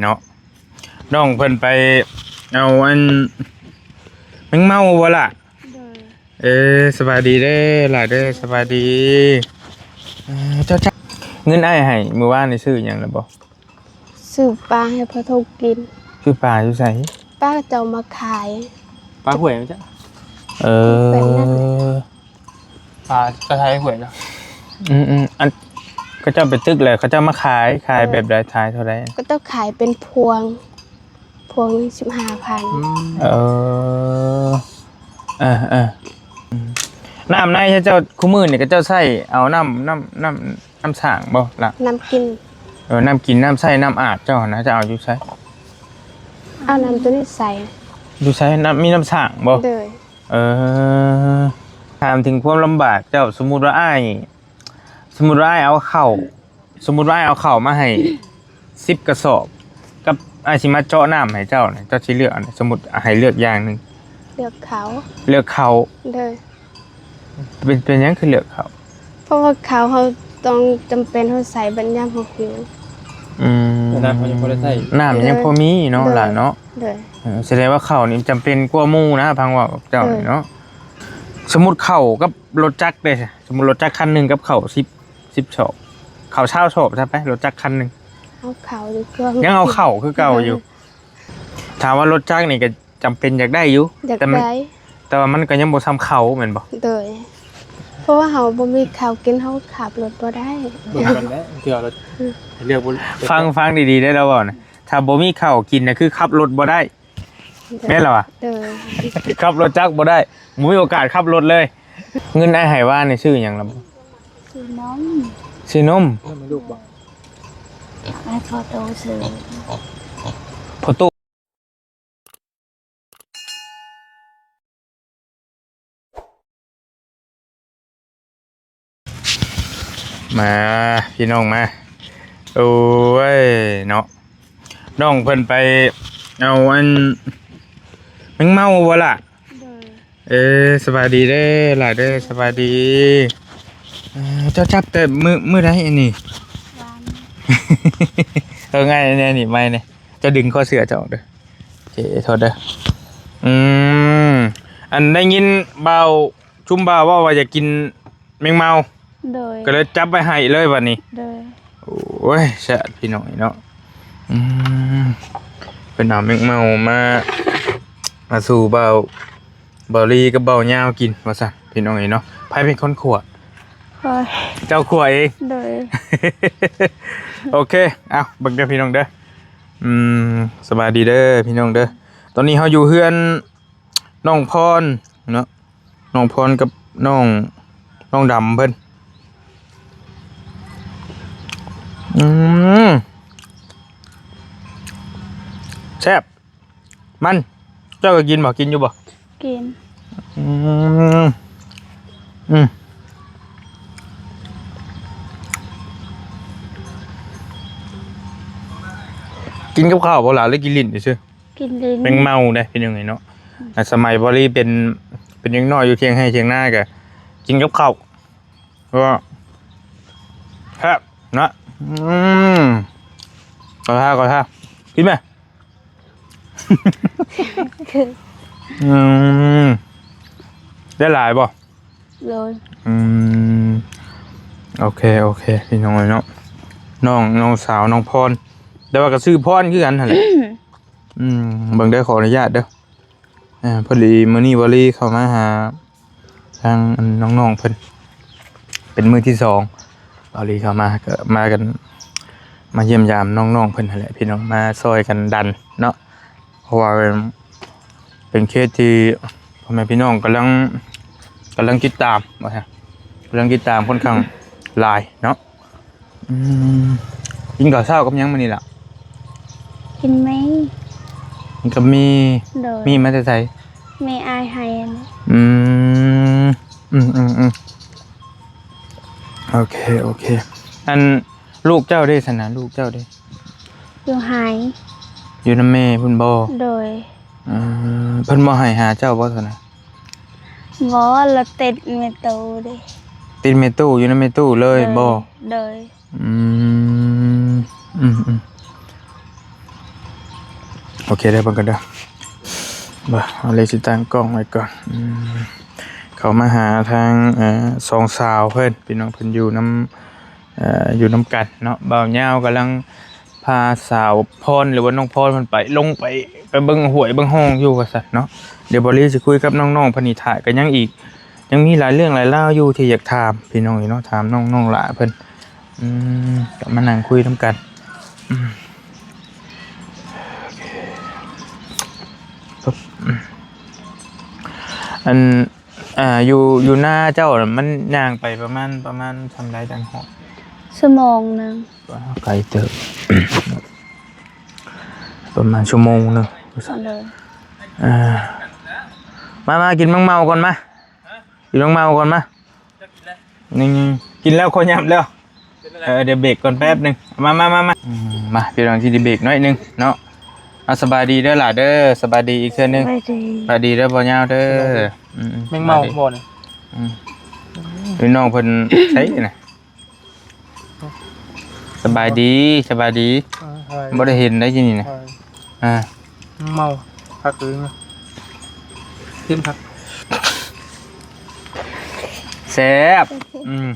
ເນາະ ນ້ອງເພິ່ນໄປເອົາອັນແມງເມົາບໍ່ລະ? ໂດຍ. ເອີ ສະບາຍດີເດີຫຼ້າເດີ ສະບາຍດີ. ເອີ ເຈົ້າ ເງິນອ້າຍໃຫ້ມື້ວານນີ້ຊື້ຫຍັງລະບໍ່? ຊື້ປາໃຫ້ພໍ່ທົກກິນ. ຊື້ປາຢູ່ໃສ? ປາເຂົາເຈົ້າມາຂາຍ. ປາຫ້ວຍບໍ່ຈັກ? ເອີ ປາກະໄທຫ້ວຍເນາະ. ອືມໆ ອັນເຂົາເຈົ້າໄປຕຶກແລ້ວ ເຂົາເຈົ້າມາຂາຍ ຂາຍແບບໃດ? ຂາຍເທົ່າໃດ? ເຂົາເຈົ້າຂາຍເປັນພວງ ພວງໜຶ່ງສິບຫ້າພັນ. ອືມ ເອີ ເອີໆ ອືມ ນ້ຳໃນເຈົ້າ ຄູ່ມື້ນີ້ເຂົາເຈົ້າໃຊ້ເອົານ້ຳ ນ້ຳ ນ້ຳ ນ້ຳສ້າງບໍ່ລະ? ນ້ຳກິນ. ເອີ ນ້ຳກິນ ນ້ຳໃຊ້ ນ້ຳອາບເຈົ້າຫັ້ນນະ ເຈົ້າເອົາຢູ່ໃສ? ເອົານ້ຳໂຕນີ້ໃສ່. ຢູ່ໃສ? ນ້ຳ ມີນ້ຳສ້າງບໍ່? ໂດຍ. ເອີ ຖາມເຖິງຄວາມລຳບາກເຈົ້າ ສົມມຸດວ່າອ້າຍ ສົມມຸດວ່າອ້າຍເອົາເຂົ້າ ສົມມຸດວ່າອ້າຍເອົາເຂົ້າມາໃຫ້ສິບກະສອບ ກັບອ້າຍຊິມາເຈາະນ້ຳໃຫ້ເຈົ້ານີ້ ເຈົ້າຊິເລືອກອັນໃດ? ສົມມຸດໃຫ້ເລືອກຢ່າງໜຶ່ງ. ເລືອກເຂົ້າ. ເລືອກເຂົ້າ. ໂດຍ. ເປັນ ເປັນຫຍັງຄືເລືອກເຂົ້າ? ເພາະວ່າເຂົ້າເຮົາຕ້ອງຈຳເປັນເຮົາໃຊ້ບັດຍາມເຮົາຫິວ. ອືມ ນ້ຳເຮົາຍັງພໍໄດ້ໃຊ້ ນ້ຳຍັງພໍມີເນາະ ໂດຍ ຫຼານເນາະ. ໂດຍ. ເອີ ສະແດງວ່າເຂົ້ານີ້ຈຳເປັນກວ່າໝູ່ນະ ຟັງເວົ້າກັບເຈົ້ານີ້ເນາະ. ໂດຍ. ສົມມຸດເຂົ້າກັບລົດຈັກເດ້ ສົມມຸດລົດຈັກຄັນໜຶ່ງກັບເຂົ້າສິບ ສິບສອບ ເຂົ້າຊາວສອບຊະໄປ ລົດຈັກຄັນໜຶ່ງ. ເອົາເຂົ້າດີກວ່າ. ຍັງເອົາເຂົ້າຄືເກົ່າຢູ່. ໂດຍ. ຖາມວ່າລົດຈັກນີ້ກະ ຈຳເປັນຢາກໄດ້ຢູ່ ຢາກໄດ້ ແຕ່ມັນ ແຕ່ວ່າມັນກໍຍັງບໍ່ສ່ຳເຂົ້າແມ່ນບໍ່? ໂດຍ. ເພາະວ່າເຮົາບໍ່ມີເຂົ້າກິນ ເຮົາຂັບລົດບໍ່ໄດ້. ເບິ່ງກັນແຫຼະ ເທື່ອລະ ອືມ ເລືອກບໍ່ ຟັງ ຟັງດີໆເດີລາວເວົ້ານະ ຖ້າບໍ່ມີເຂົ້າກິນນະ ຄືຂັບລົດບໍ່ໄດ້. ໂດຍ. ແມ່ນລະວະ? ໂດຍ. ຂັບລົດຈັກບໍ່ໄດ້ ບໍ່ມີໂອກາດຂັບລົດເລີຍ. ເງິນອ້າຍໃຫ້ວານນີ້ຊື້ຫຍັງລະ? ຊື້ນົມ. ຊື້ນົມ. ໃຫ້ລູກບໍ່? ໃຫ້ພໍ່ຕູ້ຊື້. ພໍ່ຕູ້ ມາ ພີ່ນ້ອງມາ. ໂອ້ຍເນາະ ນ້ອງເພິ່ນໄປເອົາອັນແມງເມົາບໍ່ລະ? ໂດຍ. ເອີ ສະບາຍດີເດີຫຼ້າເດີ ສະບາຍດີ. ເອີ ເຈົ້າຈັບແຕ່ມື້ ມື້ໃດອັນນີ້? ວານ. ເອີ ງ່າຍແນວນີ້ ໄມ້ນີ້ ເຈົ້າດຶງຄໍເສື້ອເຈົ້າອອກເດີ. ໂອເຄ ໂທດເດີ. ອືມ ອັນໄດ້ຍິນບ່າວ ຊຸມບ່າວເວົ້າວ່າຢາກກິນແມງເມົາ. ໂດຍ. ກໍເລີຍຈັບໄວ້ໃຫ້ເລີຍບັດນີ້. ໂດຍ. ໂອ້ຍ ແຊບພີ່ນ້ອງເນາະ. ອືມ ເພິ່ນເອົາແມງເມົາມາ ມາສູ່ບ່າວ ບ່າວລີກັບບ່າວຍາວກິນວ່າຊັ້ນ ພີ່ນ້ອງເນາະ. ໃຜເປັນຄົນຂົ້ວ? ຂ້ອຍ. ເຈົ້າຂົ້ວເອງ? ໂດຍ. ໂອເຄ ເອົາ ເບິ່ງເດີພີ່ນ້ອງເດີ. ອືມ ສະບາຍດີເດີພີ່ນ້ອງເດີ. ຕອນນີ້ເຮົາຢູ່ເຮືອນນ້ອງພອນເນາະ. ນ້ອງພອນກັບນ້ອງ ນ້ອງດຳເພິ່ນ. ອືມ ແຊບ. ມັນ ເຈົ້າກໍກິນບໍ່? ກິນຢູ່ບໍ່? ກິນ. ອືມ ອືມ ກິນກັບເຂົ້າບໍ່ລະ ຫຼືກິນຫຼິ້ນຊື່? ກິນຫຼິ້ນ. ແມງເມົາເດ້ພີ່ນ້ອງເອີຍເນາະ. ອືມ ສະໄໝບໍລີເປັນ ເປັນເດັກນ້ອຍຢູ່ທ່ຽງໄຮ່ທ່ຽງນາ ກໍກິນກັບເຂົ້າ ກໍແຊບເນາະ. ອືມ ກໍຖ້າ ກໍຖ້າ ກິນໄໝ? ອືມ ໄດ້ຫຼາຍບໍ່? ໂດຍ. ອືມ ໂອເຄ ໂອເຄ ພີ່ນ້ອງເອີຍເນາະ. ນ້ອງ ນ້ອງສາວ ນ້ອງພອນ ແຕ່ວ່າກໍຊື່ພອນຄືກັນຫັ້ນແຫຼະ. ອືມ ເບິ່ງເດີ ຂໍອະນຸຍາດເດີ. ເອີ ພໍດີມື້ນີ້ວາລີເຂົ້າມາຫາທາງ ອັນ ນ້ອງໆເພິ່ນ ເປັນມື້ທີສອງ ວາລີເຂົ້າມາ ກໍມາກັນ ມາຢ້ຽມຢາມນ້ອງໆເພິ່ນຫັ້ນແຫຼະພີ່ນ້ອງ ມາຊ່ອຍກັນດັນເນາະ. ເພາະວ່າເປັນເຄສທີ່ພໍ່ແມ່ພີ່ນ້ອງກຳລັງ ກຳລັງຕິດຕາມ ວ່າຊັ້ນ ກຳລັງຕິດຕາມຂ້ອນຂ້າງຫຼາຍເນາະ. ອືມ ກິນເຂົ້າເຊົ້າກັບຫຍັງມື້ນີ້ລະ? ກິນໝີ່. ກິນກັບໝີ່. ໂດຍ. ໝີ່ມາແຕ່ໃສ? ໝີ່ອ້າຍໃຫ້ຫັ້ນ. ອືມ ອືມໆ ໂອເຄ ໂອເຄ. ອັນ ລູກເຈົ້າເດຊັ້ນນະ? ລູກເຈົ້າເດ? ຢູ່ໄຮ່. ຢູ່ນຳແມ່ພຸ້ນບໍ່? ໂດຍ. ອືມ ເພິ່ນບໍ່ໃຫ້ຫາເຈົ້າບໍ່ຊັ້ນນະ? ບໍ່ ລາວຕິດແມ່ຕູ້ເດ. ຕິດແມ່ຕູ້ ຢູ່ນຳແມ່ຕູ້ເລີຍບໍ່? ໂດຍ. ອືມ ອືມ ອືມ ໂອເຄເດີ ເບິ່ງກັນເດີ ບໍ່ ເອົາເລຊິຕັ້ງກ້ອງໄວ້ກ່ອນ. ອືມ ເຂົ້າມາຫາທາງ ເອີ ສອງສາວເພິ່ນ ພີ່ນ້ອງເພິ່ນຢູ່ນຳ ເອີ ຢູ່ນຳກັນເນາະ. ບ່າວຍາວກຳລັງພາສາວພອນ ຫຼືວ່ານ້ອງພອນເພິ່ນໄປ ລົງໄປ ໄປເບິ່ງຫ້ວຍເບິ່ງຮ່ອງຢູ່ວ່າຊັ້ນເນາະ. ດຽວບ່າວລີຊິຄຸຍກັບນ້ອງໆເພິ່ນນີ້ ຖ້າກໍຍັງອີກ ຍັງມີຫຼາຍເລື່ອງຫຼາຍລາວຢູ່ທີ່ຢາກຖາມພີ່ນ້ອງເອີຍເນາະ ຖາມນ້ອງ ນ້ອງຫຼ້າເພິ່ນ. ອືມ ກໍມານັ່ງຄຸຍນຳກັນ. ອືມ ອັນ ອ່າ ຢູ່ ຢູ່ນາເຈົ້າມັນຍ່າງໄປປະມານ ປະມານສ່ຳໃດຈັ່ງຮອດ? ຊົ່ວໂມງໜຶ່ງ. ໄກເຕີບ ປະມານຊົ່ວໂມງໜຶ່ງ. ໂດຍ ເອີ ມາ ມາກິນໝາກເມົາກ່ອນມາ. ກິນໝາກເມົາກ່ອນມາ. ນີ້ ກິນແລ້ວ ຂ້ອຍຫຍັບແລ້ວ. ເອີ ດຽວເບຣກກ່ອນແປັບໜຶ່ງ. ມາ ມາ ມາ ມາ ອືມ ມາ ພີ່ນ້ອງ ຊິໄດ້ເບຣກໜ້ອຍໜຶ່ງເນາະ. ເອົາ ສະບາຍດີເດີຫຼ້າເດີ ສະບາຍດີອີກເທື່ອໜຶ່ງ. ສະບາຍດີ ສະບາຍດີເດີ ບ່າວຍາວເດີ. ອືມ ແມງເມົາບໍ່ນີ້? ອືມ ພີ່ນ້ອງເພິ່ນໃສນະ? ສະບາຍດີ ສະບາຍດີ. ເອີ ບໍ່ໄດ້ເຫັນໄດ້ຢູ່ນີ້ນະ. ເອີ ອ່າ ເມົາຄັກເລີຍນະ ເຄັມຄັກ ແຊບ. ອືມ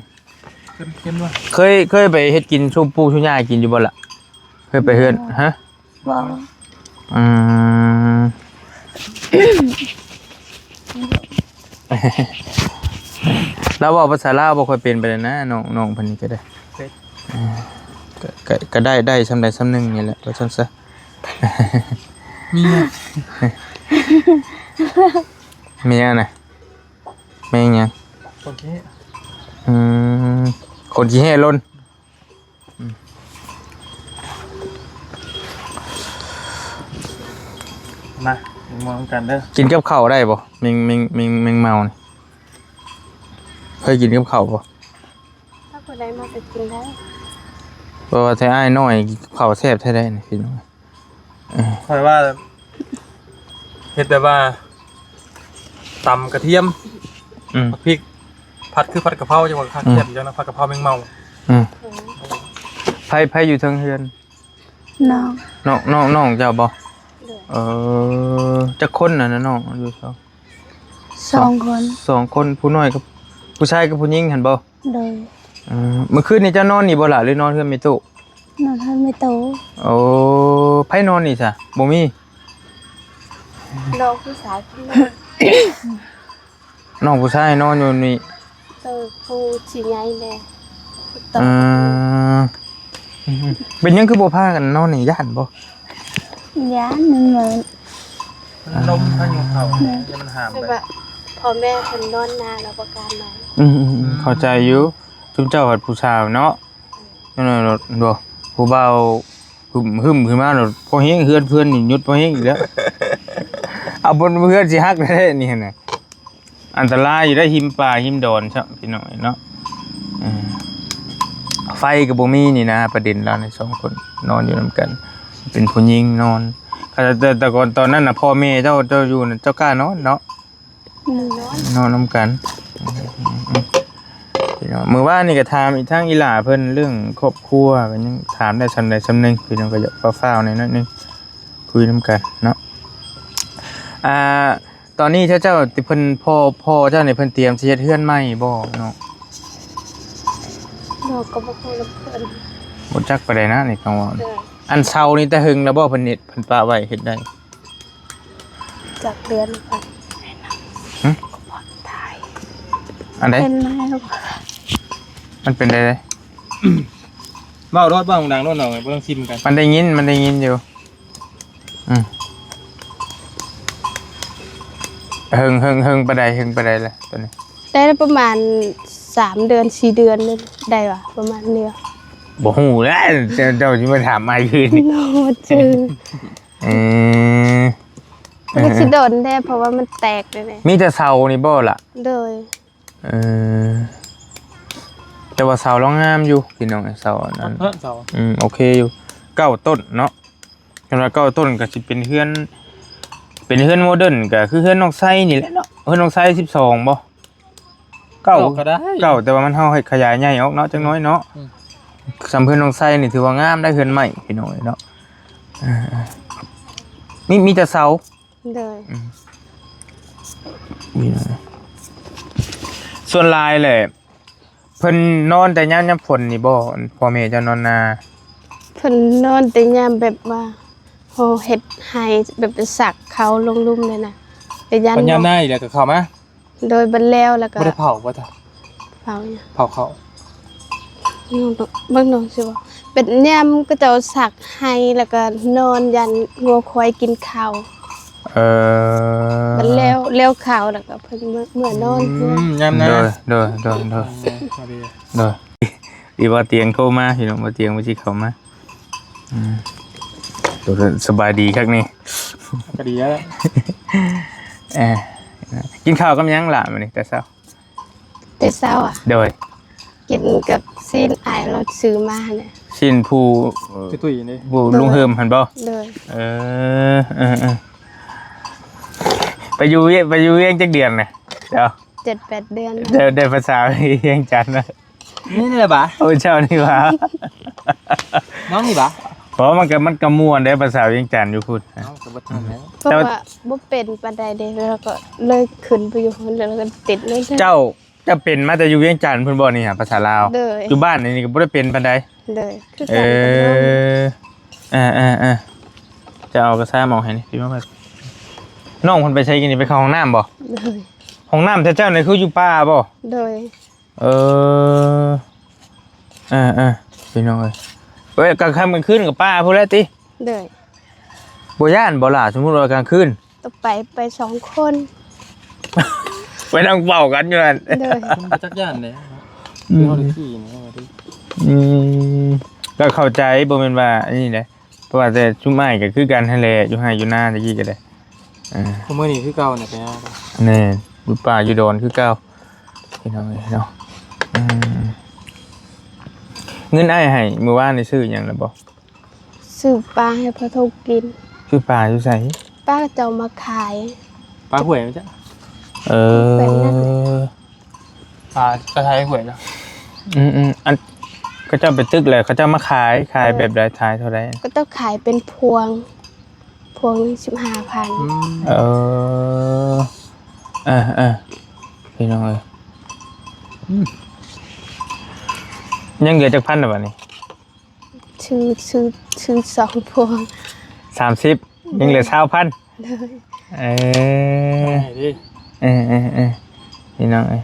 ເຄັມໆ ເລີຍ. ເຄີຍ ເຄີຍໄປເຮັດກິນສູ່ປູ່ສູ່ຍ່າກິນຢູ່ບໍ່ລະ? ເຄີຍໄປເຮືອນ ຮະ? ບໍ່. ອືມ ລາວເວົ້າພາສາລາວບໍ່ຄ່ອຍເປັນປານໃດນະ ນ້ອງ ນ້ອງເພິ່ນນີ້ກໍໄດ້. ເປັນ ເອີ ກໍ ກໍ ກໍໄດ້ ໄດ້ສ່ຳໃດສ່ຳໜຶ່ງນີ້ແຫຼະ ວ່າຊັ້ນຊະ. ເມຍ ເມຍນະ? ແມງຫຍັງ? ຄົນຂີ້ ອືມ ຄົນຂີ້ແຮ່ຫຼົ່ນ. ອືມ ມາ ມານຳກັນເດີ. ກິນກັບເຂົ້າໄດ້ບໍ່? ແມງ ແມງ ແມງ ແມງເມົານີ້ ເຄີຍກິນກັບເຂົ້າບໍ່? ຖ້າຜູ້ໃດມັກກໍກິນໄດ້ ເພາະວ່າແທ້ອ້າຍນ້ອຍກິນກັບເຂົ້າແຊບແທ້ໃດນີ້ພີ່ນ້ອງ. ເອີ ຂ້ອຍວ່າເຮັດແບບວ່າຕຳກະທຽມ ອືມ ຜັດພິກ ຜັດຄືຜັດກະເພົາ ຈັ່ງວ່າຄັກ ອືມ ແຊບຢູ່ເນາະ ຜັດກະເພົາແມງເມົາ. ອືມ ເອີ ໃຜ ໃຜຢູ່ເທິງເຮືອນ? ນ້ອງ ນ້ອງ ນ້ອງ ນ້ອງເຈົ້າບໍ່? ໂດຍ ເອີ ຈັກຄົນນະນ້ອງຢູ່? ສອງ ສອງຄົນ ສອງຄົນ ຜູ້ນ້ອຍກັບ ຜູ້ຊາຍກັບຜູ້ຍິງຫັ້ນບໍ່? ໂດຍ ເອີ ມື້ຄືນນີ້ເຈົ້ານອນນີ້ບໍ່ລະ ຫຼືນອນເຮືອນແມ່ຕູ້? ນອນເຮືອນແມ່ຕູ້. ໂອ້ ໃຜນອນນີ້ຊະ? ບໍ່ມີ ນ້ອງຜູ້ຊາຍ ນ້ອງຜູ້ຊາຍນອນຢູ່ນີ້. ເອີ ຜູ້ຊິໃຫຍ່ແດ່. ອືມ ເປັນຫຍັງຄືບໍ່ພາກັນນອນນີ້ ຢ້ານບໍ່? ຢ້ານ ມັນ ມັນລົມພາຍຸເຂົ້າ ແມ່ນ ມັນຫ້າມ ແບບວ່າພໍ່ແມ່ເພິ່ນນອນນາ ລາວບໍ່ກ້ານອນ. ອືມໆໆ ເຂົ້າໃຈຢູ່ ຊຸມເຈົ້າພັດຜູ້ສາວເນາະ. ນັ້ນລະ ຜູ້ບ່າວຫຶ້ມໆຂຶ້ນມາໂລດ ພໍແຮງ ເຮືອນເພື່ອນນີ້ຢຸດພໍແຮງອີກແລ້ວ. ເອົາ ບົນເຮືອນຊິຫັກແທ້ໆນີ້ຫັ້ນນະ. ອັນຕະລາຍຢູ່ໄດ໋ ຮິມປ່າຮິມດອນຊ້ຳ ພີ່ນ້ອງເນາະ. ເອີ ໄຟກໍບໍ່ມີນີ້ນະ ປະເດັນລາວນີ້ ສອງຄົນນອນຢູ່ນຳກັນ ເປັນຜູ້ຍິງນອນ. ແຕ່ ແຕ່ ແຕ່ກ່ອນຕອນນັ້ນນະ ພໍ່ແມ່ເຈົ້າ ເຈົ້າຢູ່ນັ້ນ ເຈົ້າກ້ານອນເນາະ? ນອນນອນນຳກັນ. ອືມ ພີ່ນ້ອງ ມື້ວານນີ້ກໍຖາມອີກທາງອີ່ຫຼ້າເພິ່ນເລື່ອງຄອບຄົວ ກໍຍັງຖາມໄດ້ສ່ຳໃດສ່ຳໜຶ່ງ ພີ່ນ້ອງ ກໍຢາກຟ້າວໆແດ່ໜ້ອຍໜຶ່ງ ຄຸຍນຳກັນເນາະ. ອ່າ ຕອນນີ້ເຈົ້າ ເຈົ້າທີ່ເພິ່ນ ພໍ່ ພໍ່ເຈົ້ານີ້ເພິ່ນຕຽມຊິເຮັດເຮືອນໃໝ່ບໍ່ນ້ອງ? ນ້ອງກໍບໍ່ຮູ້ນຳເພິ່ນ ບໍ່ຈັກປານໃດນະ ນີ້ຕ້ອງເວົ້າ. ເອີ ອັນເສົານີ້ແຕ່ເຫິງແລ້ວບໍ່ ເພິ່ນເຮັດ ເພິ່ນປະໄວ້ເຮັດໄດ້? ຈັກເດືອນ ຫຶ? ອັນໃດ? ເປັນໄມ້ ມັນເປັນໃດ? ເວົ້າໂລດ ເວົ້າດັງໆໂລດນ້ອງ ບໍ່ຕ້ອງຊິມກັນ. ມັນໄດ້ຍິນ ມັນໄດ້ຍິນຢູ່. ອືມ ເຫິງ ເຫິງ ເຫິງປານໃດ ເຫິງປານໃດລະໂຕນີ້? ໄດ້ປະມານສາມເດືອນ ສີ່ເດືອນນີ້ ໄດ້ຫວາ ປະມານນີ້ຫວາ. ບໍ່ຮູ້ແຫຼະ ເຈົ້າ ເຈົ້າຊິມາຖາມອ້າຍຄືນນີ້ ບໍ່ຈື່. ເອີ ມັນກໍຊິດົນແທ້ ເພາະວ່າມັນແຕກເດ້. ມີແຕ່ເສົານີ້ບໍ່ລະ? ໂດຍ. ເອີ ແຕ່ວ່າເສົາລາວງາມຢູ່ພີ່ນ້ອງ ເສົາອັນນັ້ນ ເອີ ເສົາ ອືມ ໂອເຄຢູ່ ເກົ້າຕົ້ນເນາະ. ຄັນວ່າເກົ້າຕົ້ນກໍຊິເປັນເຮືອນ ເປັນເຮືອນໂມເດີນ ກໍຄືເຮືອນນ້ອງໄຊນີ້ແຫຼະເນາະ. ເຮືອນນ້ອງໄຊສິບສອງບໍ່? ເກົ້າ ເກົ້າກໍໄດ້ ເກົ້າ ແຕ່ວ່າມັນ ເຮົາໃຫ້ຂະຫຍາຍໃຫຍ່ອອກເນາະ ຈັກໜ້ອຍເນາະ. ອືມ ສ່ຳເຮືອນນ້ອງໄຊນີ້ຖືວ່າງາມໄດ໋ ເຮືອນໄມ້ພີ່ນ້ອງເນາະ. ເອີ ເອີ ມີ ມີແຕ່ເສົາ. ໂດຍ. ອືມ ມີ ສ່ວນຫຼາຍແຫຼະ ເພິ່ນນອນແຕ່ຍາມ ຍາມຝົນນີ້ບໍ່ ພໍ່ແມ່ເຈົ້ານອນນາ? ເພິ່ນນອນແຕ່ຍາມແບບວ່າ ເຮົາເຮັດໄຮ່ ແບບໄປສັກເຂົ້າລົງລຸ່ມນີ້ນະ ແຕ່ຍາມ ເພິ່ນຍາມນາອີກແລ້ວກໍເຂົ້າມາ. ໂດຍ ບັດແລ້ວ ແລ້ວກໍ ບໍ່ໄດ້ເຜົາບໍ່? ເຜົາຫຍັງ? ເຜົາເຂົ້າ. ເບິ່ງນ້ອງຊິວ່າ ເປັນຍາມເຂົາເຈົ້າສັກໄຮ່ ແລ້ວກໍນອນ ຢ້ານງົວຄວາຍກິນເຂົ້າ. ເອີ ບັດແລ້ວ ແລ້ວເຂົ້າ ແລ້ວກໍເພິ່ນເມືອ ເມືອນອນ. ອືມ ຍາມນາ. ໂດຍ ໂດຍ ໂດຍ ໂດຍ ເອີ ພໍດີ ໂດຍ. ອີ່ບ່າວຕຽງໂທມາ ພີ່ນ້ອງ ບ່າວຕຽງວ່າຊິເຂົ້າມາ. ອືມ ໂຕສະບາຍດີຄັກນີ້ ກໍດີແລ້ວ. ເອີ ກິນເຂົ້າກັບຫຍັງລະມື້ນີ້ແຕ່ເຊົ້າ? ແຕ່ເຊົ້າອະ? ໂດຍ. ກິນກັບຊີ້ນອ້າຍລາວຊື້ມາຫັ້ນແຫຼະ. ຊີ້ນຜູ້ ຕຸ້ຍໆນີ້ ຜູ້ ໂດຍ ລຸງເຮີມຫັ້ນບໍ່? ໂດຍ. ເອີ ເອີ ເອີ ໄປຢູ່ວຽງ ໄປຢູ່ວຽງຈັກເດືອນນະ? ເຈົ້າ ເຈັດແປດເດືອນ. ໄດ້ ໄດ້ພາສາວຽງຈັນນະ? ນີ້ແຫຼະບາ. ໂອ້ ເຈົ້ານີ້ບາ. ນ້ອງນີ້ບາ. ເພາະມັນກໍ ມັນກໍມ່ວນເດ້ ພາສາວຽງຈັນຢູ່ພຸ້ນ. ເອົາ ກໍບໍ່ທັນແລ້ວ. ແຕ່ວ່າ ເພາະວ່າບໍ່ເປັນປານໃດເດ້ ແລ້ວກໍເລີຍຂຶ້ນໄປຢູ່ພຸ້ນ ແລ້ວກໍຕິດເລີຍ. ເຈົ້າ ເຈົ້າເປັນມາແຕ່ຢູ່ວຽງຈັນພຸ້ນບໍ່ນີ້ຫາ ພາສາລາວ? ໂດຍ. ຢູ່ບ້ານນີ້ກໍບໍ່ໄດ້ເປັນປານໃດ? ໂດຍ ຄືກັນ. ເອີ ເອີ ເອີ ເຈົ້າເອົາກະຊາມອອກໃຫ້ນີ້ ພີ່ມາ. ນ້ອງເພິ່ນໄປໃສກິນນີ້? ໄປເຂົ້າຫ້ອງນ້ຳບໍ່? ໂດຍ. ຫ້ອງນ້ຳແທ້ເຈົ້ານີ້ຄືຢູ່ປ່າບໍ່? ໂດຍ. ເອີ ເອີ ເອີ ພີ່ນ້ອງເອີຍ ເອີຍ ກາງຄ່ຳກາງຄືນກໍປ່າພຸ້ນແຫຼະຕິ? ໂດຍ. ບໍ່ຢ້ານບໍ່ລະ ສົມມຸດວ່າກາງຄືນ? ກໍໄປ ໄປສອງຄົນ ໄປນັ່ງເວົ້າກັນຢູ່ຫັ້ນ. ໂດຍ. ມັນບໍ່ຈັກຢ້ານເດ້. ອືມ ເຮົາໄດ້ຂີ່ນີ້ ອືມ ກໍເຂົ້າໃຈ ບໍ່ແມ່ນວ່າອັນນີ້ເດ້. ເພາະວ່າແຕ່ຊຸມອ້າຍກໍຄືກັນຫັ້ນແຫຼະ ຢູ່ໄຮ່ຢູ່ນາແຕ່ກີ້ກໍໄດ້. ອ່າ ຊຸມື້ນີ້ຄືເກົ່ານີ້ໄປຫາ. ແມ່ນ ຢູ່ປ່າຢູ່ດອນຄືເກົ່າ ພີ່ນ້ອງເອີຍເນາະ. ອືມ ເງິນອ້າຍໃຫ້ມື້ວານນີ້ຊື້ຫຍັງແລ້ວບໍ່? ຊື້ປາໃຫ້ພໍ່ທົກກິນ. ຊື້ປາຢູ່ໃສ? ປາເຂົາເຈົ້າມາຂາຍ ປາຫ້ວຍມັນຈະ. ເອີ ປາກະໄທຫ້ວຍເນາະ. ອືມໆ ອັນເຂົາເຈົ້າໄປຕຶກແລ້ວ ເຂົາເຈົ້າມາຂາຍ ຂາຍແບບໃດ? ຂາຍເທົ່າໃດ? ເຂົາເຈົ້າຂາຍເປັນພວງ ພວງໜຶ່ງສິບຫ້າພັນ. ອືມ ເອີ ເອີໆ ພີ່ນ້ອງເອີຍ. ອືມ ຍັງເຫຼືອຈັກພັນລະບາດນີ້? ຊື້ ຊື້ ຊື້ສອງພວງ ສາມສິບ ຍັງເຫຼືອຊາວພັນ. ໂດຍ. ເອີ ເອີໆ ພີ່ນ້ອງເອີຍ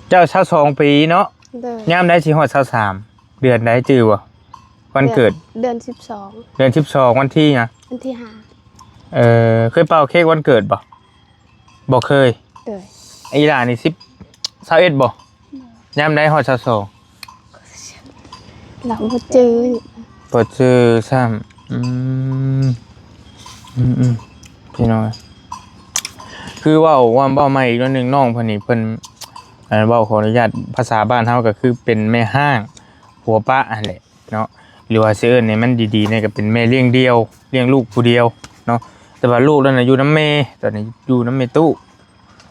ເຈົ້າຊາວສອງປີເນາະ. ໂດຍ. ຍາມໃດຊິຮອດຊາວສາມ? ເດືອນໃດຈື່ບໍ່? ວັນເກີດ ເດືອນ ເດືອນສິບສອງ. ເດືອນສິບສອງ ວັນທີຫຍັງ? ວັນທີຫ້າ. ເອີ ເຄີຍເປົ່າເຄ້ກວັນເກີດບໍ່? ບໍ່ເຄີຍ. ໂດຍ. ອີ່ຫຼ້ານີ້ສິບ ຊາວເອັດບໍ່? ໂດຍ. ຍາມໃດຮອດຊາວສອງ? ລາວບໍ່ຈື່ ບໍ່ຈື່ຊ້ຳ. ອືມ ອືມໆ ພີ່ນ້ອງ ຄືເວົ້າ ເວົ້າ ເວົ້າໃໝ່ອີກໜ້ອຍໜຶ່ງ ນ້ອງເພິ່ນນີ້ ເພິ່ນ ເອີ ເວົ້າ ຂໍອະນຸຍາດ ພາສາບ້ານເຮົາກໍຄືເປັນແມ່ຮ້າງ ຜົວປະຫັ້ນແຫຼະ ເນາະ ຫຼືວ່າຊິເອີ້ນໃຫ້ມັນດີໆນີ້ກໍເປັນແມ່ລ້ຽງດ່ຽວ ລ້ຽງລູກຜູ້ດຽວເນາະ ແຕ່ວ່າລູກນັ້ນນະຢູ່ນຳແມ່ ຕອນນີ້ຢູ່ນຳແມ່ຕູ້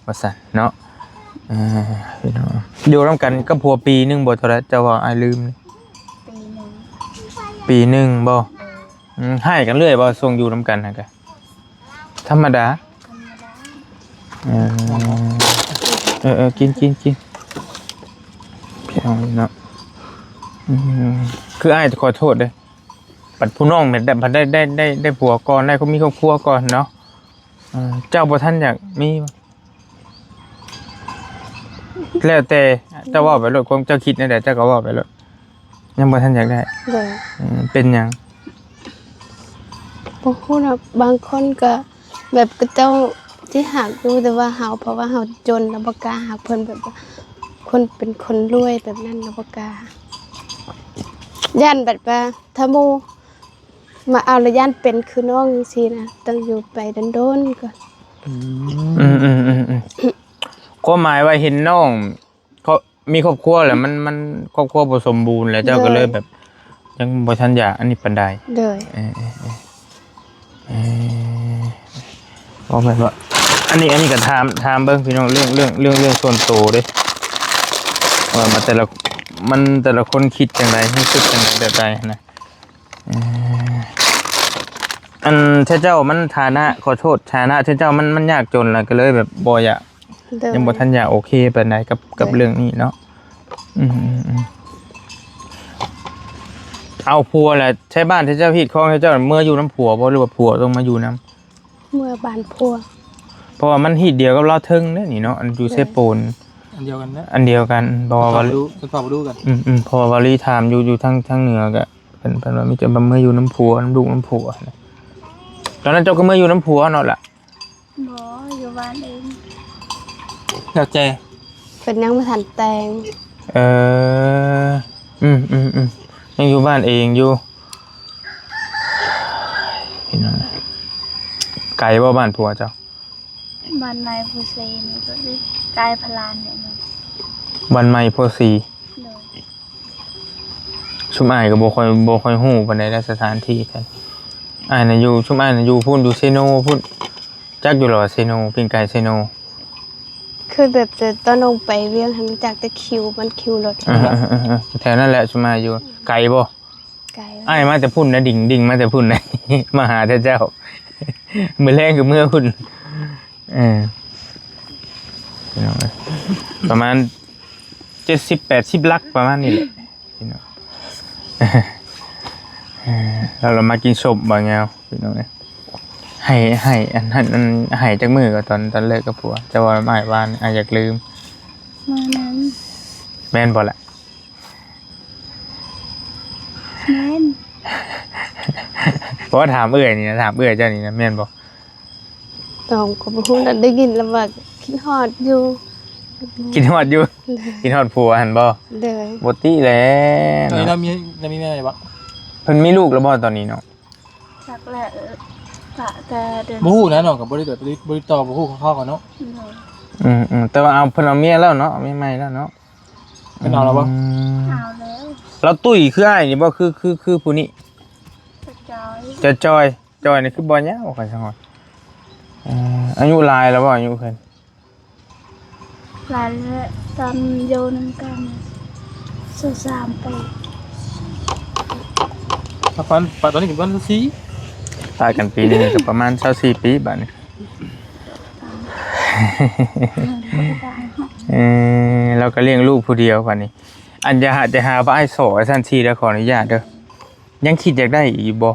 ວ່າຊັ້ນເນາະ. ເອີ ພີ່ນ້ອງ ຢູ່ນຳກັນກັບຜົວປີໜຶ່ງບໍ່ ເທົ່າໃດ ເຈົ້າວ່າອ້າຍລືມ? ປີໜຶ່ງ ປີໜຶ່ງບໍ່? ເອີ ອືມ ຮ້າຍກັນເລື້ອຍບໍ່ ຊ່ວງຢູ່ນຳກັນຫັ້ນກະ? ທຳມະດາ ທຳມະດາ. ເອີ ເອີ ເອີ ກິນ ກິນ ກິນ ພີ່ນ້ອງເນາະ. ອືມ ຄືອ້າຍຂໍໂທດເດີ້ ບັດຜູ້ນ້ອງແມ່ນໄດ້ ໄດ້ ໄດ້ ໄດ້ ໄດ້ຜົວກ່ອນ ໄດ້ ມີຄອບຄົວກ່ອນເນາະ. ເອີ ເຈົ້າບໍ່ທັນຢາກມີບໍ່? ແລ້ວແຕ່ເຈົ້າເວົ້າໄປໂລດ ຄວາມເຈົ້າຄິດແນວໃດເຈົ້າກໍເວົ້າໄປໂລດ. ຍັງບໍ່ທັນຢາກໄດ້. ໂດຍ. ເປັນຫຍັງ? ບໍ່ຮູ້ນະ ບາງຄົນກໍແບບ ເຂົາເຈົ້າຊິຮັກຢູ່ ແຕ່ວ່າເຮົາ ເພາະວ່າເຮົາຈົນ ເຮົາບໍ່ກ້າຮັກເພິ່ນ ແບບວ່າຄົນເປັນຄົນລວຍແບບນັ້ນ ເຮົາບໍ່ກ້າ ຢ້ານແບບວ່າ ຖ້າໝູ່ມາເອົາລະຢ້ານເປັນຄືນ້ອງຈັ່ງຊີ້ນະ ຕ້ອງຢູ່ໄປດົນໆກ່ອນ. ອືມ ຄວາມໝາຍວ່າເຫັນນ້ອງ ເຂົາມີຄອບຄົວແລ້ວ ມັນ ມັນຄອບຄົວບໍ່ສົມບູນ ແລ້ວເຈົ້າກໍເລີຍແບບ ຍັງບໍ່ທັນຢາກອັນນີ້ປານໃດ. ໂດຍ. ເອີ ເອີ ເອີ ເອີ ບໍ່ແມ່ນວ່າ ອັນນີ້ ອັນນີ້ກໍຖາມ ຖາມເບິ່ງພີ່ນ້ອງ ເລື່ອງ ເລື່ອງ ເລື່ອງ ເລື່ອງສ່ວນໂຕເດ້ ວ່າ ວ່າແຕ່ລະ ມັນ ແຕ່ລະຄົນຄິດຈັ່ງໃດ ຮູ້ສຶກຈັ່ງໃດ ແບບໃດຫັ້ນນະ. ເອີ ອັນເຈົ້າ ເຈົ້າມັນຖານະ ຂໍໂທດ ຖານະເຈົ້າ ເຈົ້າມັນ ມັນຍາກຈົນ ແລ້ວກໍເລີຍແບບບໍ່ຢາກ ໂດຍ ຍັງບໍ່ທັນຢາກໂອເຄປານໃດກັບ ໂດຍ ກັບເລື່ອງນີ້ເນາະ. ອືມໆໆ ເອົາຜົວລະ ໃຊ້ບ້ານເຈົ້າ ຮີດຄອງເຈົ້າ ເມືອຢູ່ນຳຜົວບໍ່ ຫຼືວ່າຜົວຕ້ອງມາຢູ່ນຳ? ເມືອບ້ານຜົວ ເພາະວ່າມັນຮີດດຽວກັບລາວເທິງເດ້ນີ້ເນາະ ອັນຢູ່ ໂດຍ ເຊໂປນ ອັນດຽວກັນນະ ອັນດຽວກັນ ເພາະວ່າ ເຂົາເຈົ້າບໍ່ຮູ້ ເຂົາເຈົ້າບໍ່ຮູ້ກັນ. ອືມໆ ເພາະວ່າວາລີຖາມຢູ່ ຢູ່ທາງ ທາງເໜືອກໍ ເພິ່ນ ເພິ່ນວ່າມີແຕ່ເມືອຢູ່ນຳຜົວ ນຳລູກນຳຜົວນະ. ຕອນນັ້ນເຈົ້າກໍເມືອຢູ່ນຳຜົວເນາະລະ? ບໍ່ ຢູ່ບ້ານເອງ ແລ້ວແຕ່ ເພິ່ນຍັງບໍ່ທັນແຕ່ງ. ເອີ ອືມໆໆ ຍັງຢູ່ບ້ານເອງຢູ່. ພີ່ນ້ອງ ໄກບໍ່ບ້ານຜົວເຈົ້າ? ບ້ານໃໝ່ໂພສີນີ້ກໍໄກພະລານນີ້. ບ້ານໃໝ່ໂພສີ ໂດຍ. ຊຸມອ້າຍກໍບໍ່ຄ່ອຍ ບໍ່ຄ່ອຍຮູ້ປານໃດນະ ສະຖານທີ່ແທ້. ອ້າຍນະຢູ່ ຊຸມອ້າຍນະຢູ່ພຸ້ນ ຢູ່ເຊໂນພຸ້ນ. ຈັກຢູ່ລະວ່າເຊໂນ ປີ້ງໄກ່ເຊໂນ. ຄືແບບແຕ່ຕອນລົງໄປວຽງຫັ້ນ ຮູ້ຈັກແຕ່ຄິວ ມັນຄິວລົດ. ເອີໆ ແຖວນັ້ນແຫຼະ ຊຸມອ້າຍຢູ່. ໄກບໍ່? ໄກ. ອ້າຍມາແຕ່ພຸ້ນນະ ດິງ ດິງມາແຕ່ພຸ້ນນະ ມາຫາແຕ່ເຈົ້າ. ມື້ແລງກໍເມືອພຸ້ນ. ເອີ ພີ່ນ້ອງເອີຍ ປະມານເຈັດສິບແປດສິບຫຼັກ ປະມານນີ້ແຫຼະ ພີ່ນ້ອງ. ເອີ ແລ້ວເຮົາມາກິນສົ້ມບ່າວຍາວ ພີ່ນ້ອງເອີຍ. ໃຫ້ ໃຫ້ ອັນ ອັນ ໃຫ້ຈັກມື້ກໍຕອນ ຕອນເລີກກັບຜົວ ເຈົ້າວ່າອ້າຍວ່າອ້າຍຢາກລືມ ມື້ນັ້ນ ແມ່ນບໍ່ລະ? ແມ່ນ. ເພາະວ່າຖາມເອື້ອຍນີ້ນະ ຖາມເອື້ອຍເຈົ້ານີ້ນະ ແມ່ນບໍ່? ນ້ອງກໍບໍ່ຮູ້ນະ ໄດ້ຍິນແລ້ວວ່າຄິດຮອດຢູ່. ຄິດຮອດຢູ່? ໂດຍ. ຄິດຮອດຜົວຫັ້ນບໍ່? ໂດຍ. ບໍ່ຕິແຫຼະ ຕອນນີ້ເນາະ ລາວມີ ລາວມີແມ່ແລ້ວບໍ່? ເພິ່ນມີລູກແລ້ວບໍ່ຕອນນີ້ເນາະ? ຈັກແຫຼະ ປະແຕ່ເດືອນ ບໍ່ຮູ້ນະ ນ້ອງກໍບໍ່ໄດ້ ບໍ່ໄດ້ຕິດຕໍ່ ບໍ່ຮູ້ຂ່າວໆກັນເນາະ. ໂດຍ. ອືມໆ ແຕ່ວ່າເອົາ ເພິ່ນເອົາເມຍແລ້ວເນາະ ເອົາເມຍໃໝ່ແລ້ວເນາະ. ເພິ່ນເອົາແລ້ວບໍ່? ອືມ ເອົາແລ້ວ. ລາວຕຸ້ຍຄືອ້າຍນີ້ບໍ່? ຄື ຄື ຄືຜູ້ນີ້ ຈອຍ ຈອຍ ຈອຍ ຈອຍນີ້ຄືບໍ່ຍາວ ຂ້ອຍສັງຫອດ. ເອີ ອາຍຸຫຼາຍແລ້ວບໍ່? ອາຍຸເພິ່ນ ຫຼາຍແລ້ວ ຕອນຢູ່ນຳກັນຊາວສາມປີ. ປານ ປານຕອນນີ້ກໍປະມານຊາວສີ່ ປາກັນປີໜຶ່ງກໍປະມານຊາວສີ່ປີບາດນີ້. ເອີ ລາວກໍລ້ຽງລູກຜູ້ດຽວບາດນີ້. ອັນຢ່າຫາ ຢ່າຫາວ່າອ້າຍສໍ້ ອ້າຍຊັ້ນຊີ້ເດີ ຂໍອະນຸຍາດເດີ. ຍັງຄິດຢາກໄດ້ອີກຢູ່ບໍ່?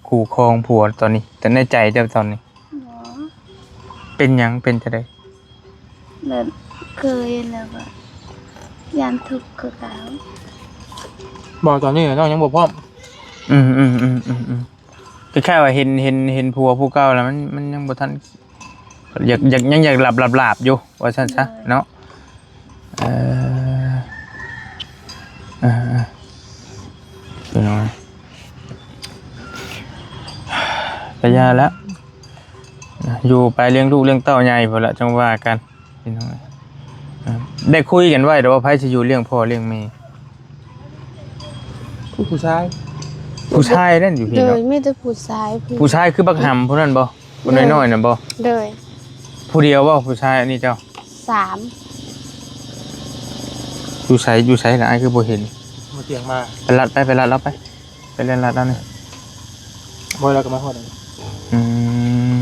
ຄູ່ຄອງຜົວຕອນນີ້ ແຕ່ໃນໃຈເຈົ້າຕອນນີ້ ບໍ່ ເປັນຫຍັງ ເປັນຈັ່ງໃດ? ແບບເຄີຍແລ້ວກໍຢ້ານທຸກຄືເກົ່າ. ບໍ່ ຕອນນີ້ນ້ອງຍັງບໍ່ພ້ອມ. ອືມໆໆໆໆ ຄ້າຍໆວ່າເຫັນ ເຫັນ ເຫັນຜົວຜູ້ເກົ່າແລ້ວ ມັນ ມັນຍັງບໍ່ທັນ ຢາກ ຢາກ ຍັງຢາກຫຼັບໆໆຢູ່ ວ່າຊັ້ນຊະເນາະ. ເອີ ເອີໆ ພີ່ນ້ອງ ກະຢ່າລະ ຢູ່ໄປລ້ຽງລູກລ້ຽງເຕົ້າໃຫຍ່ພຸ້ນລະ ຈັ່ງວ່າກັນ ພີ່ນ້ອງ. ໄດ້ຄຸຍກັນໄວ້ແລ້ວວ່າໃຜຊິຢູ່ລ້ຽງພໍ່ລ້ຽງແມ່? ຜູ້ຊາຍ ຜູ້ຊາຍນັ້ນຢູ່ພີ້ເນາະ. ໂດຍ ມີແຕ່ຜູ້ຊາຍ. ຜູ້ຊາຍຄືບັກຫຳຜູ້ນັ້ນບໍ່? ຜູ້ນ້ອຍໆນັ້ນບໍ່? ໂດຍ. ຜູ້ດຽວບໍ່ຜູ້ຊາຍອັນນີ້ເຈົ້າ? ສາມ. ຢູ່ໃສ ຢູ່ໃສລະ ອ້າຍຄືບໍ່ເຫັນ? ມາຕຽງມາ ໄປລັດໄປ ໄປລັດລາວໄປ ໄປແລ່ນລັດລາວນີ້. ບໍ່ ລາວກໍມາຮອດ. ອືມ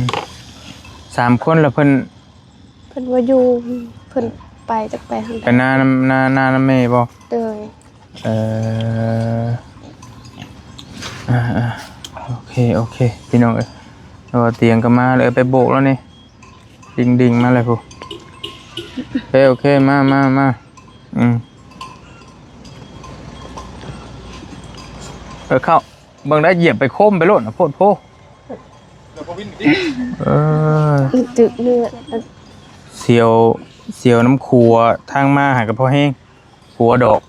ສາມຄົນລະເພິ່ນ ເພິ່ນບໍ່ຢູ່ ເພິ່ນໄປຈັກໄປທາງໃດ ໄປນານຳ ນາ ນານຳແມ່ບໍ່? ໂດຍ. ເອີ ອ່າໆ ໂອເຄ ໂອເຄ ພີ່ນ້ອງເອີຍ ເອົາຕຽງກໍມາແລ້ວ ໄປໂບກແລ້ວນີ້ ດິງໆມາແລ້ວພຸ້ນ. ໂອເຄ ໂອເຄ ມາ ມາ ມາ ອືມ ເອີ ເຂົ້າ ເບິ່ງໄດ້ ຢຽບໄປໂຄມໄປໂລດນະ ໂພດໂພ. ເອີ ຕຶກເລືອດ ສຽວ ສຽວນຳຂົວ ທາງມາຫາກໍພໍແຮງ ຂົວດອກ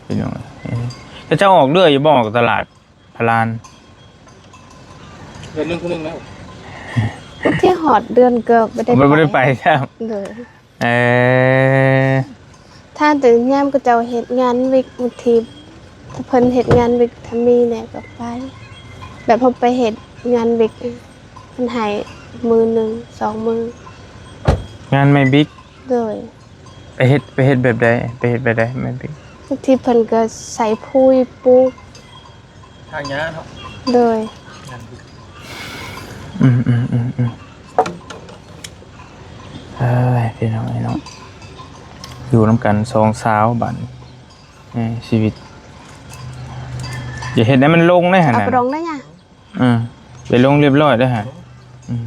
ພີ່ນ້ອງ. ເຂົາເຈົ້າອອກເລື້ອຍຢູ່ບໍ່ ອອກຕະຫຼາດພະລານ? ເດືອນໜຶ່ງເທື່ອໜຶ່ງແລ້ວ ທີ່ຮອດເດືອນກໍບໍ່ໄດ້ ບໍ່ ບໍ່ໄດ້ໄປ ໄປຊ້ຳ. ໂດຍ. ເອີ ຖ້າແຕ່ຍາມເຂົາເຈົ້າເຮັດງານວິກ ບາງທີເພິ່ນເຮັດງານວິກ ຖ້າມີແດ່ກໍໄປ ແບບເຮົາໄປເຮັດງານວິກ ເພິ່ນໃຫ້ມື້ໜຶ່ງສອງມື້. ງານໄມ້ບິກ? ໂດຍ. ໄປເຮັດ ໄປເຮັດແບບໃດ? ໄປເຮັດແບບໃດໄມ້ບິກ? ບາງທີເພິ່ນກໍໃສ່ປຸ໋ຍ ປູກ ຖາງຫຍ້າເນາະ. ໂດຍ. ງານ ອືມໆໆໆ ເອີຍ ພີ່ນ້ອງເອີຍເນາະ ຢູ່ນຳກັນສອງສາວບາດນີ້ ເອີ ຊີວິດ ຢ່າເຮັດໃຫ້ມັນລົງເດ້ຫັ້ນ ເອົາໄປລົງໄດ້ຫຍັງ? ເອີ ໄປລົງຮຽບຮ້ອຍເດີຫັ້ນ. ອືມ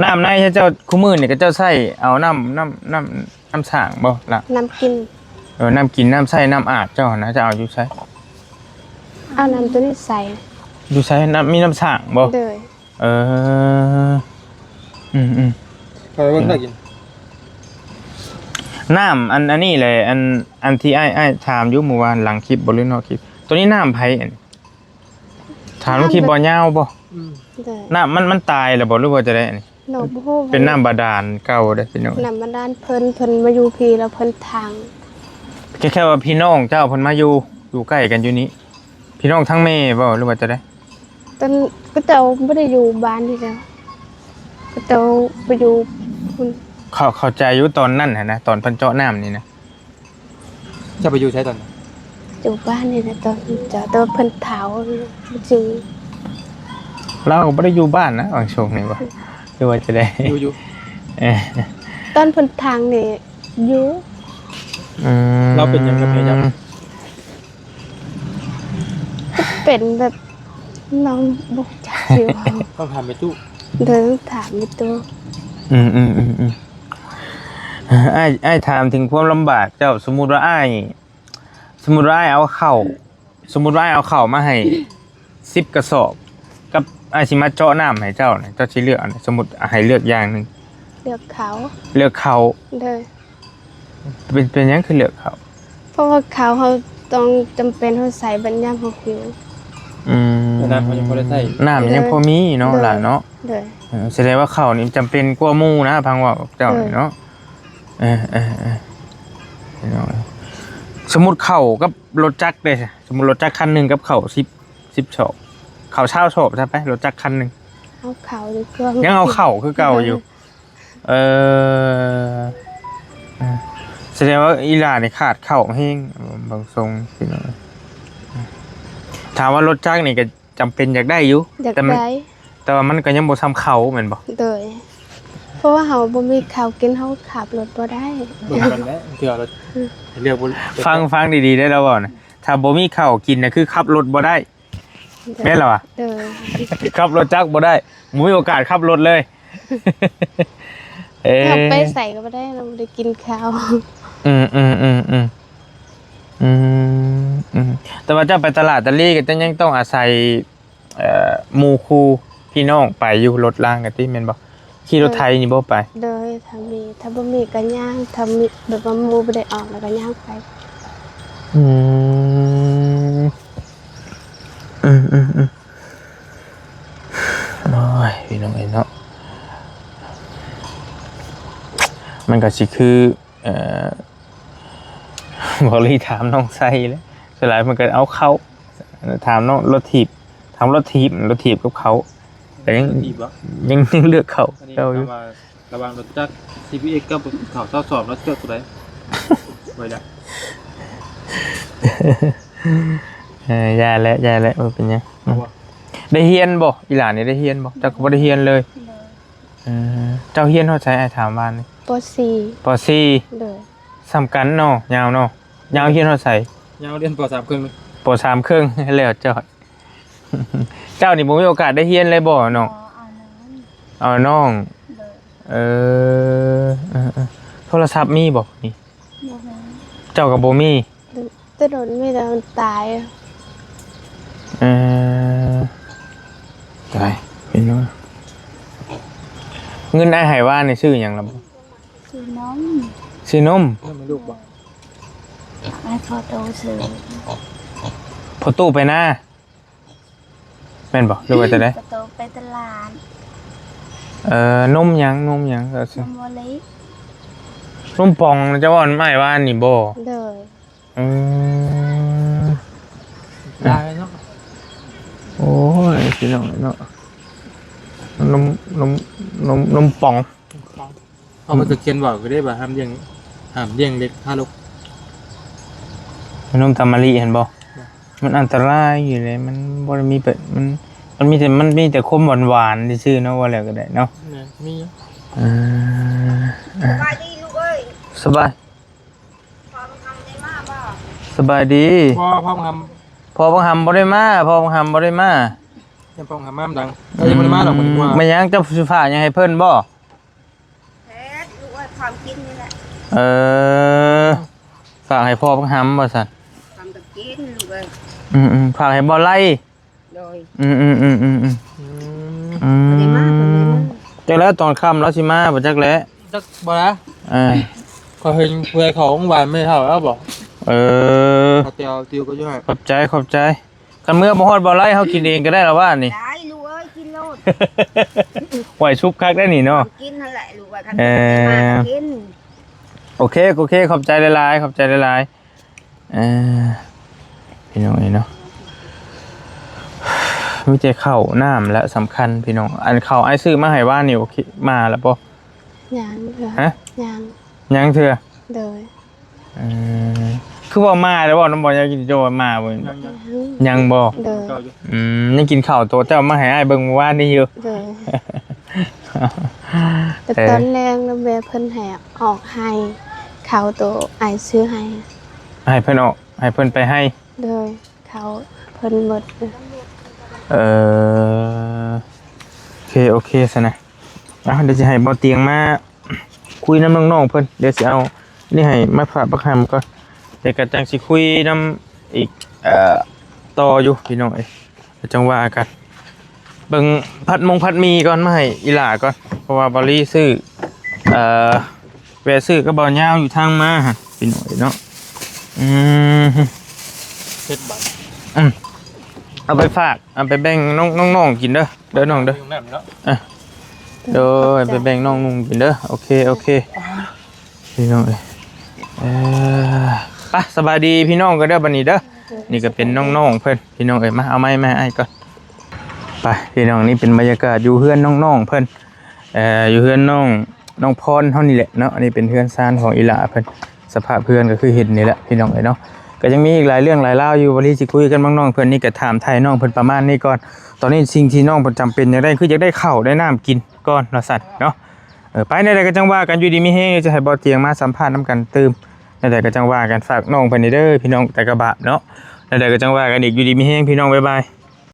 ນ້ຳໃນເຈົ້າ ຄູ່ມື້ນີ້ເຂົາເຈົ້າໃຊ້ເອົານ້ຳ ນ້ຳ ນ້ຳ ນ້ຳສ້າງບໍ່ລະ? ນ້ຳກິນ. ເອີ ນ້ຳກິນ ນ້ຳໃຊ້ ນ້ຳອາບເຈົ້າຫັ້ນນະ ເຈົ້າເອົາຢູ່ໃສ? ເອົານ້ຳໂຕນີ້ໃສ່. ຢູ່ໃສ? ນ້ຳ ມີນ້ຳສ້າງບໍ່? ໂດຍ. ເອີ ອືມໆ ເອົາໄປເບິ່ງໄດ້ກິນ. ນ້ຳອັນ ອັນນີ້ແຫຼະ ອັນ ອັນທີ່ອ້າຍ ອ້າຍຖາມຢູ່ມື້ວານຫຼັງຄລິບບໍ່ ຫຼືນອກຄລິບ ໂຕນີ້ນ້ຳໃຜອັນ? ຖາມລົງຄລິບບໍ່ ຍາວບໍ່? ອືມ ໂດຍ. ນ້ຳມັນ ມັນຕາຍແລ້ວບໍ່ ຫຼືວ່າຈັ່ງໃດອັນນີ້? ນ້ອງບໍ່ຮູ້. ເປັນນ້ຳບາດານເກົ່າເດ້ພີ່ນ້ອງ. ນ້ຳບາດານເພິ່ນ ເພິ່ນມາຢູ່ພີ້ແລ້ວເພິ່ນຖາງ. ແຄ່ ແຄ່ວ່າພີ່ນ້ອງເຈົ້າເພິ່ນມາຢູ່ ຢູ່ໃກ້ກັນຢູ່ນີ້ ພີ່ນ້ອງທາງແມ່ບໍ່ ຫຼືວ່າຈັ່ງໃດ? ຕອນ ເຂົາເຈົ້າບໍ່ໄດ້ຢູ່ບ້ານນີ້ແລ້ວ ເຂົາເຈົ້າໄປຢູ່ພຸ້ນ. ເຂົ້າ ເຂົ້າໃຈຢູ່ຕອນນັ້ນຫັ້ນນະ ຕອນເພິ່ນເຈາະນ້ຳນີ້ນະ. ເຈົ້າໄປຢູ່ໃສຕອນນັ້ນ? ຢູ່ບ້ານນີ້ແຫຼະ ຕອນເພິ່ນເຈາະ ແຕ່ວ່າເພິ່ນເຖົ້າຈິງ. ລາວກໍບໍ່ໄດ້ຢູ່ບ້ານນະ ບາງຊ່ວງນີ້ບໍ່ ຫຼືວ່າຈັ່ງໃດ? ຢູ່ ຢູ່. ເອີ ຕອນເພິ່ນຖາງນີ້ຢູ່. ອືມ ລາວເປັນຫຍັງກັບແມ່ເຈົ້າ? ເປັນແບບ ນ້ອງບໍ່ຮູ້ຈັກຊິເວົ້າ. ຕ້ອງຖາມແມ່ຕູ້. ໂດຍ ຕ້ອງຖາມແມ່ຕູ້. ອືມໆໆໆ ອ້າຍ ອ້າຍຖາມເຖິງຄວາມລຳບາກເຈົ້າ. ສົມມຸດວ່າອ້າຍ ສົມມຸດວ່າອ້າຍເອົາເຂົ້າ ສົມມຸດວ່າອ້າຍເອົາເຂົ້າມາໃຫ້ສິບກະສອບ ກັບອ້າຍຊິມາເຈາະນ້ຳໃຫ້ເຈົ້ານີ້ ເຈົ້າຊິເລືອກອັນໃດ? ສົມມຸດໃຫ້ເລືອກຢ່າງໜຶ່ງ. ເລືອກເຂົ້າ. ເລືອກເຂົ້າ. ໂດຍ. ເປັນ ເປັນຫຍັງຄືເລືອກເຂົ້າ? ເພາະວ່າເຂົ້າເຮົາຕ້ອງຈຳເປັນເຮົາໃຊ້ບັດຍາມເຮົາຫິວ. ອືມ ແຕ່ນ້ຳເຮົາຍັງພໍໄດ້ໃຊ້ ນ້ຳຍັງພໍມີເນາະ ໂດຍ ຫຼານເນາະ. ໂດຍ. ເອີ ສະແດງວ່າເຂົ້ານີ້ຈຳເປັນກວ່າໝູ່ນະ ຟັງເວົ້າເຈົ້ານີ້ເນາະ. ໂດຍ. ເອີໆໆ ພີ່ນ້ອງເອີຍ ສົມມຸດເຂົ້າກັບລົດຈັກເດ້ ສົມມຸດລົດຈັກຄັນໜຶ່ງກັບເຂົ້າສິບ ສິບສອບ ເຂົ້າຊາວສອບຊະໄປ ລົດຈັກຄັນໜຶ່ງ. ເອົາເຂົ້າດີກວ່າ. ຍັງເອົາເຂົ້າຄືເກົ່າຢູ່. ເອີ ສະແດງວ່າອີ່ຫຼ້ານີ້ຂາດເຂົ້າແຮງ ເບິ່ງຊົງພີ່ນ້ອງ. ຖາມວ່າລົດຈັກນີ້ກໍຈຳເປັນຢາກໄດ້ຢູ່ ຢາກໄດ້ ແຕ່ມັນ ແຕ່ວ່າມັນກໍຍັງບໍ່ຊ່ຳເຂົ້າແມ່ນບໍ່? ໂດຍ. ເພາະວ່າເຮົາບໍ່ມີເຂົ້າກິນ ເຮົາຂັບລົດບໍ່ໄດ້. ເບິ່ງກັນແຫຼະ ເທື່ອເຮົາເລືອກບໍ່ ຟັງ ຟັງດີໆ ເດີລາວເວົ້ານະ ຖ້າບໍ່ມີເຂົ້າກິນນະ ຄືຂັບລົດບໍ່ໄດ້. ແມ່ນລະວະ? ໂດຍ. ຂັບລົດຈັກບໍ່ໄດ້ ບໍ່ມີໂອກາດຂັບລົດເລີຍ. ເອີ ເຮົາໄປໃສກໍບໍ່ໄດ້ ເຮົາບໍ່ໄດ້ກິນເຂົ້າ. ອືມໆໆໆ ອືມ ອືມ ແຕ່ວ່າເຈົ້າໄປຕະຫຼາດຕະລີກໍເຈົ້າຍັງຕ້ອງອາໄສ ເອີ ໝູ່ຄູ່ພີ່ນ້ອງໄປຢູ່ ລົດລາງກະຕິ ແມ່ນບໍ່? ຂີ່ລົດໄຖນີ້ບໍ່ໄປ? ໂດຍ. ຖ້າມີ ຖ້າບໍ່ມີກໍຍ່າງ ຖ້າມີ ແບບວ່າໝູ່ບໍ່ໄດ້ອອກແລ້ວກໍຍ່າງໄປ. ອືມ ອືມໆໆ ໂອ້ຍ ພີ່ນ້ອງເອີຍເນາະ ມັນກໍຊິຄື ເອີ ບໍ່ລີຖາມນ້ອງໄຊແຫຼະ ສ່ວນຫຼາຍເພິ່ນກໍເອົາເຂົ້າ ຖາມນ້ອງລົດຖີບ ຖາມລົດຖີບ ລົດຖີບກັບເຂົ້າ ກໍຍັງ ຍັງເລືອກເຂົ້າ ອັນນີ້ ເຈົ້າຢູ່ ລະຫວ່າງລົດຈັກ ຊີບີເອັກ ກັບເຂົ້າຊາວສອງ ລະເລືອກໂຕໃດ? ໄວ້ລະ ເອີ ຢ່າແຫຼະ ຢ່າແຫຼະ ບໍ່ເປັນຫຍັງ. ໄດ້ຮຽນບໍ່? ອີຫຼານີ້ໄດ້ຮຽນບໍ່? ຈັກກໍບໍ່ໄດ້ຮຽນເລີຍ. ເອີ ເຈົ້າຮຽນຮອດໃສ? ອ້າຍຖາມວ່ານີ້ ປໍສີ່ ປໍສີ່. ໂດຍ. ສ່ຳກັນເນາະ ຍາວເນາະ. ຍາວຮຽນຮອດໃສ? ຍາວຮຽນ ປໍສາມເຄິ່ງ. ປໍສາມເຄິ່ງ ແລ້ວຈອດ. ເຈົ້ານີ້ບໍ່ມີໂອກາດໄດ້ຮຽນເລີຍບໍ່ນ້ອງ? ເອົານ້ອງ. ໂດຍ. ເອີ ເອີ ເອີ ໂທລະສັບມີບໍ່ນີ້? ບໍ່ມີ. ເຈົ້າກໍບໍ່ມີ? ແຕ່ໂດນມີແຕ່ມັນຕາຍ. ເອີ ຕາຍ ເປັນຫຍັງ? ເງິນອ້າຍໃຫ້ວານນີ້ຊື້ຫຍັງລະບໍ່? ຊື້ນົມ. ຊື້ນົມ? ນົມໃຫ້ລູກບໍ່? ໃຫ້ພໍ່ຕູ້ຊື້. ພໍ່ຕູ້ໄປນາ ແມ່ນບໍ່ ຫຼືວ່າຈັ່ງໃດ? ພໍ່ຕູ້ໄປຕະຫຼາດ. ເອີ ນົມຫຍັງ? ນົມຫຍັງ? ນົມໂອລີ. ນົມປ່ອງ ເຈົ້າເວົ້ານຳອ້າຍວານນີ້ບໍ່? ໂດຍ. ອືມ ຫຼາຍເນາະ. ໂອ້ຍ ພີ່ນ້ອງເນາະ ນົມ ນົມ ນົມ ນົມປ່ອງ. ເອົາ ເພິ່ນກໍຂຽນເວົ້າຢູ່ເດ້ວ່າຫ້າມລ້ຽງ ຫ້າມລ້ຽງເດັກທາລົກ. ນົມຕາມມະລິຫັ້ນບໍ່? ມັນອັນຕະລາຍຢູ່ເດ້ ມັນບໍ່ໄດ້ມີປະ ມັນ ມັນມີແຕ່ ມັນມີແຕ່ຄວາມຫວານໆຊື່ໆເນາະ ວ່າແລ້ວກໍໄດ້ເນາະ. ແມ່ນ ມີ. ເອີ ສະບາຍດີລູກເອີຍ. ສະບາຍ ພໍ່ບັກຫຳໄດ້ມາບໍ່? ສະບາຍດີ. ພໍ່ ພໍ່ບັກຫຳ ພໍ່ບັກຫຳບໍ່ໄດ້ມາ ພໍ່ບັກຫຳບໍ່ໄດ້ມາ. ຍັງ ພໍ່ບັກຫຳມານຳ. ເອີ ຍັງບໍ່ໄດ້ມາດອກມື້ນີ້. ອືມ ວ່າແມ່ນຫຍັງ ເຈົ້າຊິຝາກຫຍັງໃຫ້ເພິ່ນບໍ່? ແພດ ລູກເອີຍ ຄວາມກິນນີ້ແຫຼະ. ເອີ ຝາກໃຫ້ພໍ່ບັກຫຳວ່າຊັ້ນ. ຄວາມກັບກິນລູກເອີຍ. ອືມໆ ຝາກໃຫ້ບໍ່ໄລ. ໂດຍ. ອືມໆໆໆໆ. ອືມ ອືມ ບໍ່ໄດ້ມາ ເພິ່ນບໍ່ໄດ້ມາ. ຈັກແລ້ວຕອນຄ່ຳລາວຊິມາບໍ່ຈັກແຫຼະ. ຈັກບໍ່ລະ. ເອີ ຂ້ອຍເຫັນເພື່ອເຂົ້າໂຮງບານແມ່ເຖົ້າແລ້ວບໍ່? ເອີ ເອົາແຕ່ວຕິວກໍຢູ່ໃຫ້. ຂອບໃຈ ຂອບໃຈ. ຄັນເມືອບໍ່ຮອດບໍ່ໄລ ເຮົາກິນເອງກໍໄດ້ລະວ່ານີ້. ໄດ້ລູກເອີຍ ກິນໂລດ. ໄຫວສຸບຄັກໄດ້ນີ້ເນາະ. ກິນຫັ້ນແຫຼະລູກເອີຍ ຄັນ ເອີ ມາກໍກິນ. ໂອເຄ ໂອເຄ ຂອບໃຈຫຼາຍໆ ຂອບໃຈຫຼາຍໆ. ເອີ ພີ່ນ້ອງເອີຍເນາະ ມີແຕ່ເຂົ້ານ້ຳແຫຼະສຳຄັນພີ່ນ້ອງ. ອັນເຂົ້າອ້າຍຊື້ມາໃຫ້ວານນີ້ ໂອເຄ ມາແລ້ວບໍ່? ຍັງເທື່ອ. ຮະ? ຍັງ ຍັງເທື່ອ. ໂດຍ. ເອີ ຄືວ່າມາແລ້ວບໍ່? ນ້ອງບອນຍັງກິນໂຈວ່າມາບໍ່? ຍັງ ຍັງ ຍັງບໍ່? ໂດຍ. ອືມ ຍັງກິນເຂົ້າໂຕເຈົ້າມາໃຫ້ອ້າຍເບິ່ງມື້ວານນີ້ຢູ່. ໂດຍ. ແຕ່ ເອີ ຕອນແລງນະ ແມ່ເພິ່ນໃຫ້ອອກໄຮ່ ເຂົ້າໂຕອ້າຍຊື້ໃຫ້ ໃຫ້ເພິ່ນອອກ ໃຫ້ເພິ່ນໄປໄຮ່. ໂດຍ. ເຂົ້າເພິ່ນໝົດ. ເອີ ໂອເຄ ໂອເຄຊັ້ນນະ. ເອົາ ດຽວຊິໃຫ້ບ່າວຕຽງມາຄຸຍນຳນ້ອງໆເພິ່ນ. ດຽວຊິເອົານີ້ໃຫ້ມາຝາກບັກຫຳກ່ອນ ແລ້ວກໍຈັ່ງຊິຄຸຍນຳອີກ ເອີ ຕໍ່ຢູ່ພີ່ນ້ອງເອີຍ. ແລ້ວຈັ່ງວ່າກັນ ເບິ່ງຜັດມົງຜັດໝີ່ກ່ອນ ມາໃຫ້ອີ່ຫຼ້າກ່ອນ ເພາະວ່າບ່າວລີຊື້ ເອີ ແວ່ຊື້ກັບບ່າວຍາວຢູ່ທາງມາຫັ້ນ ພີ່ນ້ອງເອີຍເນາະ. ອືມ ເຮັດບາດ ອືມ ເອົາໄປຝາກ ເອົາໄປແບ່ງນ້ອງ ນ້ອງໆກິນເດີ ເດີນ້ອງເດີ. ອ່ະ ໂດຍ ໄປແບ່ງນ້ອງນຸ່ງກິນເດີ. ໂອເຄ ໂອເຄ ພີ່ນ້ອງເອີຍ. ເອີ ໄປ ສະບາຍດີພີ່ນ້ອງກັນເດີບັດນີ້ເດີ. ນີ້ກໍເປັນນ້ອງໆເພິ່ນ ພີ່ນ້ອງເອີຍ. ມາ ເອົາໄມ້ມາໃຫ້ອ້າຍກ່ອນ. ໄປ ພີ່ນ້ອງ ນີ້ເປັນບັນຍາກາດຢູ່ເຮືອນນ້ອງໆເພິ່ນ ເອີ ຢູ່ເຮືອນນ້ອງ ນ້ອງພອນເຮົານີ້ແຫຼະເນາະ. ອັນນີ້ເປັນເຮືອນຊານຂອງອີ່ຫຼ້າເພິ່ນ. ສະພາບເຮືອນກໍຄືເຫັນນີ້ແຫຼະ ພີ່ນ້ອງເອີຍເນາະ. ກໍຍັງມີອີກຫຼາຍເລື່ອງຫຼາຍລາວຢູ່ ບ່າວລີຊິຄຸຍກັບນ້ອງໆເພິ່ນນີ້ ກໍຖາມໄຖ່ນ້ອງເພິ່ນປະມານນີ້ກ່ອນ. ຕອນນີ້ສິ່ງທີ່ນ້ອງເພິ່ນຈຳເປັນຢາກໄດ້ ຄືຢາກໄດ້ເຂົ້າໄດ້ນ້ຳກິນກ່ອນວ່າຊັ້ນເນາະ. ເອີ ໄປ ແນວໃດກໍຈັ່ງວ່າກັນ ຢູ່ດີມີແຮງ ຈະໃຫ້ບ່າວຕຽງມາສຳພາດນຳກັນຕື່ມ. ແນວໃດກໍຈັ່ງວ່າກັນ ຝາກນ້ອງເພິ່ນນີ້ເດີ ພີ່ນ້ອງ ແຕ່ກະບາບເນາະ. ແນວໃດກໍຈັ່ງວ່າກັນອີກ ຢູ່ດີມີແຮງ ພີ່ນ້ອງ ບາຍບາຍ.